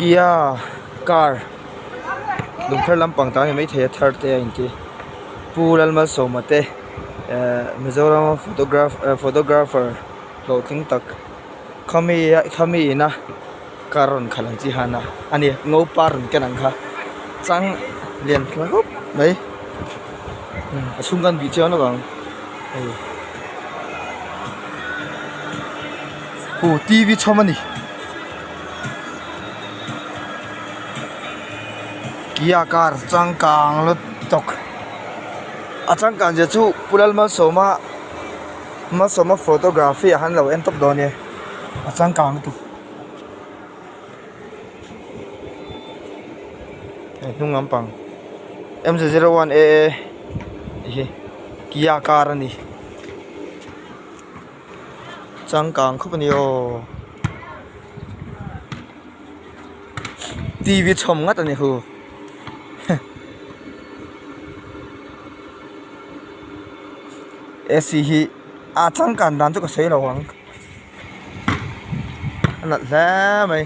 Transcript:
Kia car lungphar lampang ta a ni maithei a thar te a inti Pu Lalmalsawma te ehh Mizoram photograph photographer hlawhtling tak khami khami ina car rawn khalh ang chi han a ani ngopa rawn ken ang kha chang lian tha khawp mai a chhung khan bih chiang lawk ang hei aw t v chhawm a ni kia car changkang lutuk a changkang zia chu Pu Lalmalsawma Malsawma photography ah khan lo en tawp dawn e a changkang lutuk. Hei hnung lampang m 01 a a tih hi kia car a ni changkang khawp a ni aw t v chhawm ngat a ni hu a c hi a changkan dan chu ka sawi lo ang. A nalh hle mai.